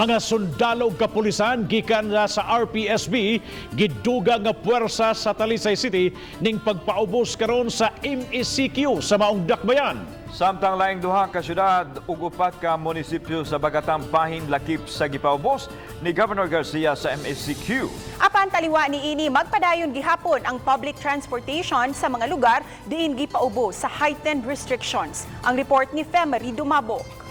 Mga sundalo ug kapulisan gikan na sa RPSB gidugang nga puwersa sa Talisay City ning pagpaubos karon sa MECQ sa maong dakbayan. Samtang laing duha ka syudad ug upat ka munisipyo sa Bagatang bahin lakip sa gipaubos ni Governor Garcia sa MECQ. Apan taliwa niini, magpadayon gihapon ang public transportation sa mga lugar diin gipaubos sa heightened restrictions. Ang report ni Femery Dumabok.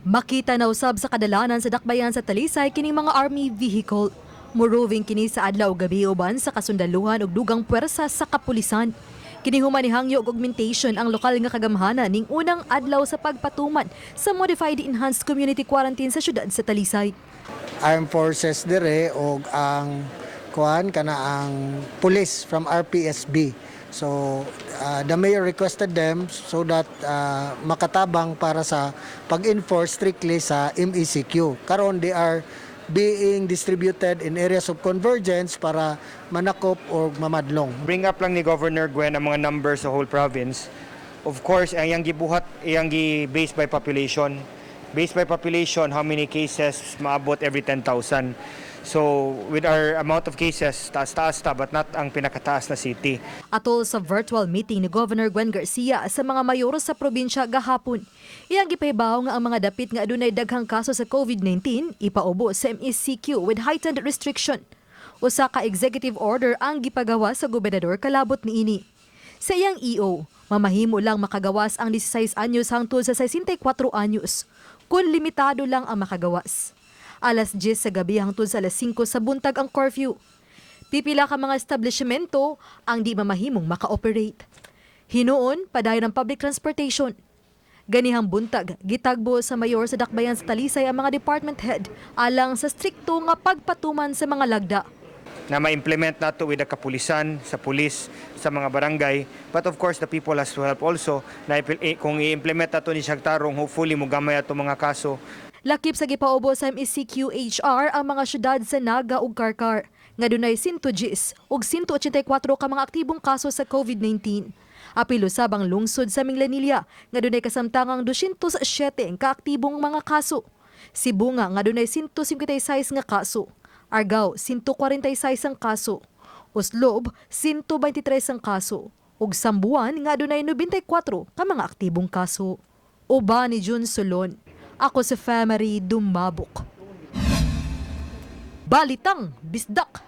Makita na usab sa kadalanan sa dakbayan sa Talisay kining mga army vehicle. Muroving kini sa adlaw ug gabi uban sa kasundaluhan ug dugang puwersa sa kapulisan. Kini human nihangyo og augmentation ang lokal nga kagamhanan ning unang adlaw sa pagpatuman sa Modified Enhanced Community Quarantine sa syudad sa Talisay. Armed forces dire og ang kuan kana ang police from RPSB. So the mayor requested them so that makatabang para sa pag-enforce strictly sa MECQ. Karon, they are being distributed in areas of convergence para manakop or mamadlong. Bring up lang ni Governor Gwen ang mga numbers sa whole province. Of course, ang iyang gibuhat, iyang gi-base by population. Based by population, how many cases maabot every 10,000. So, with our amount of cases, taas-taas ta, but not ang pinakataas na city. Atol sa virtual meeting ni Governor Gwen Garcia sa mga mayor sa probinsya gahapon, iyang gipahibaw nga ang mga dapit nga adunay daghang kaso sa COVID-19 ipaubos sa MECQ with heightened restriction. Usa ka executive order ang gipagawa sa gobernador kalabot niini. Sa iyang EO, mamahimo lang makagawas ang 16 anyos hangtod sa 64 anyos, kung limitado lang ang makagawas. Alas 10 sa gabi hangtod sa alas 5 sa buntag ang curfew. Pipila ka mga establishmento ang di mamahimong maka-operate. Hinuon, padayon ang public transportation. Ganihang buntag, gitagbo sa mayor sa dakbayan sa Talisay ang mga department head alang sa strikto nga pagpatuman sa mga lagda. Na ma-implement nato with the kapulisan, sa police, sa mga barangay. But of course, the people has to help also. Na kung i-implement nato ni siyang tarong, hopefully mugamay ato mga kaso. Lakip sa gipaubos sa MECQHR ang mga syudad sa Naga ug Carcar nga dunay 110 ug 184 ka mga aktibong kaso sa COVID-19. Apil usab ang lungsod sa Minglanilla nga dunay kasamtangang 207 ka aktibong mga kaso. Sibonga nga dunay 156 nga kaso. Argao, 146 ang kaso. Oslob, 123 ang kaso. Ug Samboan nga dunay 94 ka mga aktibong kaso. Uban ni Jun Solon. Ako si Femery Dumabok. Balitang Bisdak.